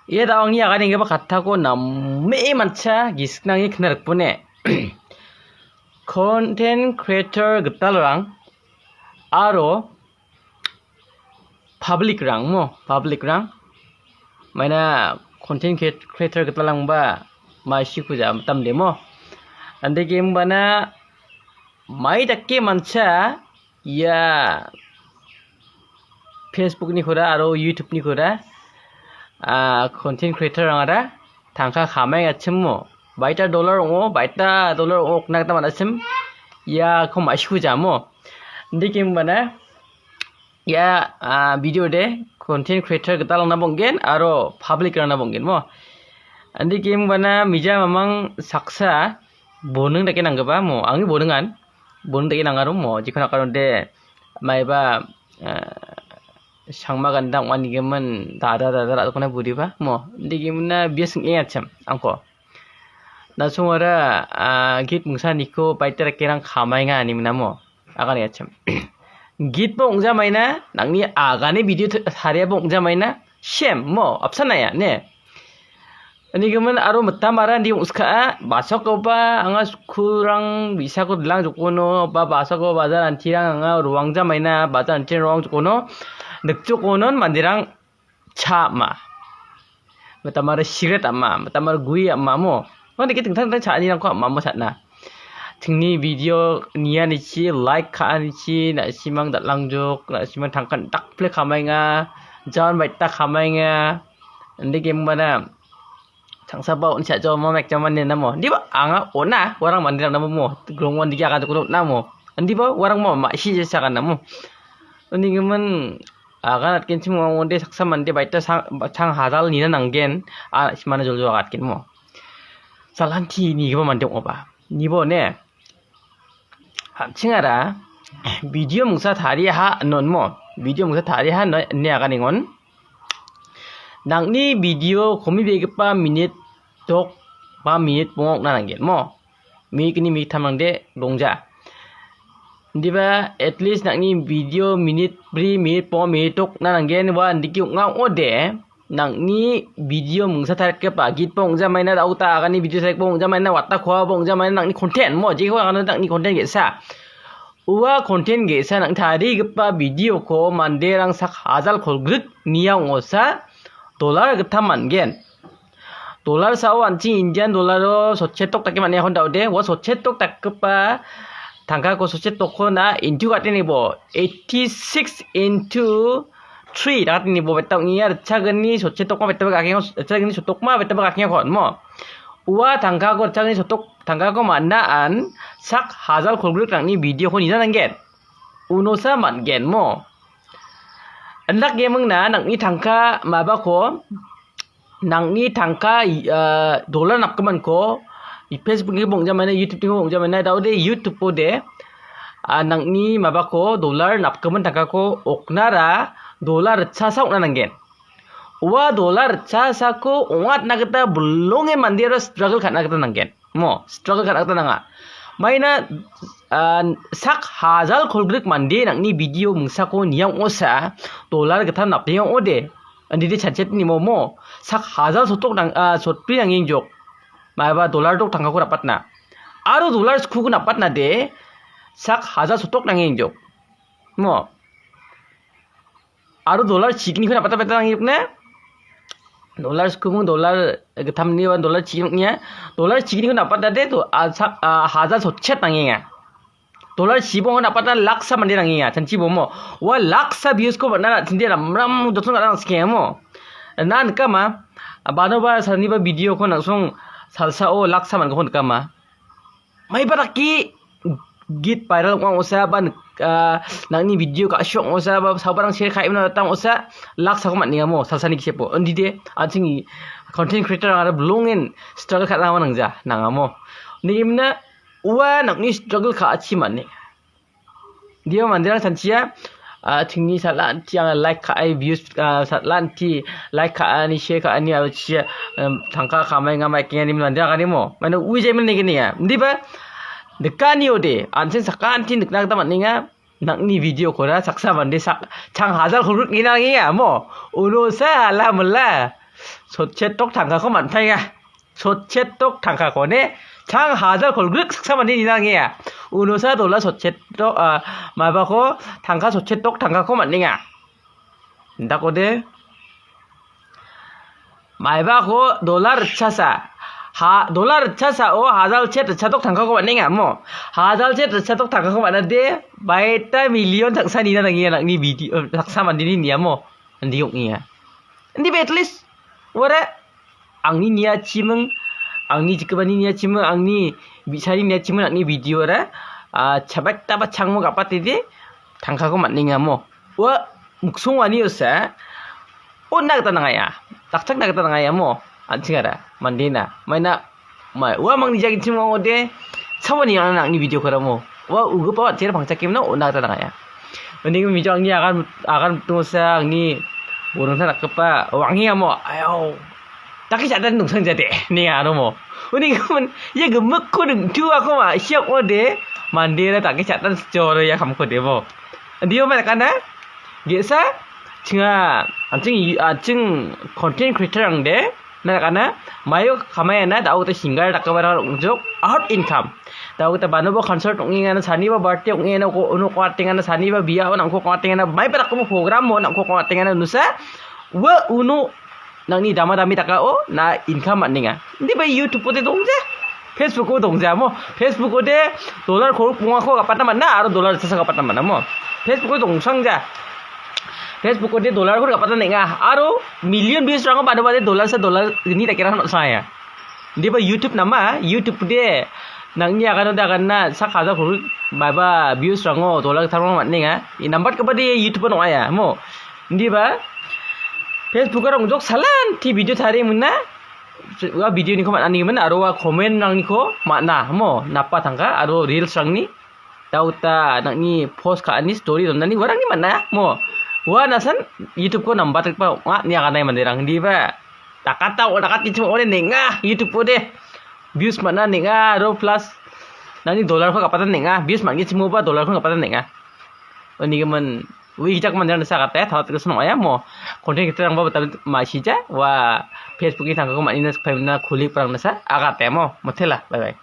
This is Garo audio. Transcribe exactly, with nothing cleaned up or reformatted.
Ia da·o angni aganenggipa kattako name mancha gisik nange kna rikbone. Content creator gitalrang aro public-rang mo, public-rang. Maina content cre-, creator gitalrangba maisikuja mitamde mo. Andake imbana mai dake mancha ia Facebook-ni kora aro YouTube-ni kora, ah, content creator-rangara tangka kamai achimo. Baita dollar ong·o, baita dollar ong·o okna gita man·achim. Iako ma·sikuja mo. Indike imbana ia, ah, video de content creator gitalrangna bong·gen aro public-rangna bong·gen mo. Indike imbana mija mamang saksa boning dake nanggipa mo. Angni boningan boning dake nangaro mo. Jikon akano de maiba, ah, sangma ganda ong·anigimin dada, dada ra·dokona buriba mo. Indike imina bia sing·e achim angko. Nasongara, ah, git mingsaniko baita rakerang kamaenga ani minamo. Agane achim. Gitba ong·jamaina, nangni agane video t-, tariaba ong·jamaina, shem mo, apsan naya, ne? Anigimin aro mitamara indi ong·skaa, basakoba anga skulrang bi·sako dilang jokono, ba basako bajar antirang anga roangjamaina, bajar antirang roang jokono, nikjokonon manderang cha ama. Mitamara sigaret ama, mitamara gui ama mo. Ua dake dingtang dingtang cha·anirangko ama mo cha·na. Chingni video nianichi, like ka·anichi, na·simang dal·angjok, na·simang tangka dakple kamaenga, jaon baita kamaenga. Indike imbana, changsaba on·cha joma mekjama nena mo. Diba anga ona, uarang manderangna mo, mo. Grongwan dike aganjokon on·a mo. Indiba uarang mo, ma·si jesa gana mo. Uni gimin, aganatgenchim ong·ode saksa mande baita sang, chang hajal nina nanggen, a, simana joljo agatgen mo. Salanti nigipa mande ong·oba. Nibo ne, an·chingara video mingsa tariaha inon mo. Video mingsa tariaha ine, ine aganingon. Nangni video komibegipa minit dok ba minit bonga ong·na nanggen mo. Minit gni minit gittam nangde dongja. Indiba at least nangni video minit bri, minit bonga, minit dok ong·na nanggen, ua indike ong·a ong·ode, nangni video mingsa tarikgipa, gitba ong·jamaina, da·o ta agani video tarikba ong·jamaina, wata koaba ong·jamaina, nangni content mo, jeko agana nangni content ge·sa. Ua content ge·sa nang tarigipa video-ko manderang sak hajal kolgrik nia ong·osa dollar gittam man·gen. Dollar sao an·ching Indian dollar-o sotchetok dake man·e akon da·ode. Ua sotchetok dakgipa tangkako sotchetokko na into ka·atenibo eighty six into three dakatenibo beta ong·enga. Ritchagni sotchetokma betaba gakenga, ritchagni sotokma betaba gakenga kon mo. Ua tangkako ritchagni sotok tangkako man·a an sak hajal kolgrik nangni video-ko nina nanggen. Unosa man·gen mo. Indakemingna nangni tangka mabako, nangni tangka, ah, dollar napgiminko, Facebook-ni bong·jamaina, YouTube-ni bong·jamaina, da·ode YouTube-ode, ah, nangni mabako dollar napgimin tangkako oknara dollar ritchasa ong·na nanggen. Ua dollar ritchasako ong·atna gita bilonge mandera struggle ka·na gita nanggen. Mo, struggle ka·na gita nanga. Maina, ah, sak hajal kolgrik mande nangni video mingsako nia ong·osa, dollar gittam napdenge ong·ode. Andide chanchetni mo, mo, sak hajal sotok nang-, ah, sotbri nangengjok. Maiba dollar dok tangkako napatna. Aro dollar skuko napatna de, sak hajal sotok nangengjok. Mo. Aro dollar chigniko napata beta nangjok ne? Dollar skubung, dollar gittamni ba dollar chigni ong·a. Dollar chigniko napata de to, a, sak, a, hajal sotchet nangenga. Dollar chibongo napata laksa mande nangenga, chanchi bomo. Ua laksa views-ko man·a, tinde ramram jotong ra·na nang·skenga mo. Na nikama, banoba salniba video-ko nangsong salsao laksa man·gako nikama. Maiba dake git viral ong·a ong·osa ba nik-, ah, nangni video ka·sio ong·osa ba sabarang share ka·emna gita ong·osa laksako man·enga mo salsani gisepo. Indide an·ching content creator aro bilongen struggle ka·na nangja nanga mo. Nigimna ua nangni struggle ka·achi man·e. Dia manderang chanchia, ah, chingni sal·a anti anga like ka·ai views, ah, sal·a anti like ka·ani, share ka·ani aro chia, em, tangka kamaenga maikengani manderang ani mo. Mane ui jaiman nigini ya. Indiba nikani ode, an·ching saka anti nikna gita man·enga. Nangni video-kora saksa mande sak-, chang hajal kolgrik nina nangenga mo. Unosa hala mala. Sotchetok tangkako man·taenga. Sotchetok tangkako ne, chang hajar kolgrik saksa mande nina nangenga. Unosa dolar sotchetok, ah, mabako tangka sotchetok tangkako man·enga. Indakode, maibako dolar ritchasa. Ha, dolar ritchasao hajar chet ritchatok tangkako man·enga mo. Hajar chet ritchatok tangkako man·ade, baita million saksa nina nangenga nang·ni video, saksa mandeni niamo. Indi ong·enga. Indiba at least, uara, angni niachiming, angni jikgipani niachiming, angni bi·sani niachiming, angni video-ra, ah, chabaitaba changmo gapatede, tangkako man·enga mo. Ua miksong wani osa, on·na gita nangaia, dakchakna gita nangaia mo, an·chingara, mandena, maina, mai, ua mangni jagichim ong·ode, saboni ang·na angni video-ko ramo, ua ugipa an·chingara pangchakemna on·na gita nangaia. Uni mijang angni agan, agan mitung osa angni borongsa dakgipa, o, angni amo, ayau. Dake cha·dan dongsangjade, ine aro mo. Uni gimin, ia gimikko ning·tuako ma·siak ong·ode, mandera dake cha·dan sitjoro ia kamko debo. Dio ma dakana, ge·sa, chinga, an·ching, an·ching content creator angde, na dakana, maio kamaiana, da·o gita singer dakgiparang ong·jok, out income. Da·o gita banobo concert ong·engana, saniba birthday ong·engana, uko, uno ko atengana, saniba biao nangko ko atengana, maiba dakgipa program mo nangko ko atengana, nusa, ua uno nangni dama dami dakao na income man·enga. Indiba YouTube-ode dongja. Facebook-o dongja mo. Facebook-ode dollar kolgrik bongako gapatna man·a aro dollar ritchasa gapatna man·a mo. Facebook-o dongsangja. Facebook-ode dollar-ko gapatna neng·a aro million views-rango bade bade dollar sa dollar gni dakerang on·sangaya. Indiba YouTube nama, YouTube-ode nangni aganode aganna sak hajar kolgrik maiba views-rango dollar gittarang man·enga. I nambatgipade YouTube-o ong·aia mo. Indiba, Facebook-ara ong·jok salanti video tarie mona. Ua video-niko man·anigimin aro ua comment-rangko man·a, mo, napa tangka aro reels-rangni. Da·o gita nang·ni post ka·ani story donani uarangni man·a, mo. Ua nasan YouTube-ko nambatgipa ong·a, ine aganai manderang. Indiba, dakata, o, dakatichim ong·ode neng·a, YouTube-ode. Views man·a neng·a, aro plus nangni dollar-ko gapatan neng·a, views man·gichimoba dollar-ko gapatan neng·a. Unigimin, ui gijak manderang nasa agate, talatgrikson ong·aia mo. Content creator-rangba bata ma·sija, ua Facebook-ni tangkako man·ina sikpaimina kulik parang nasa agate mo. Motela, bye bye.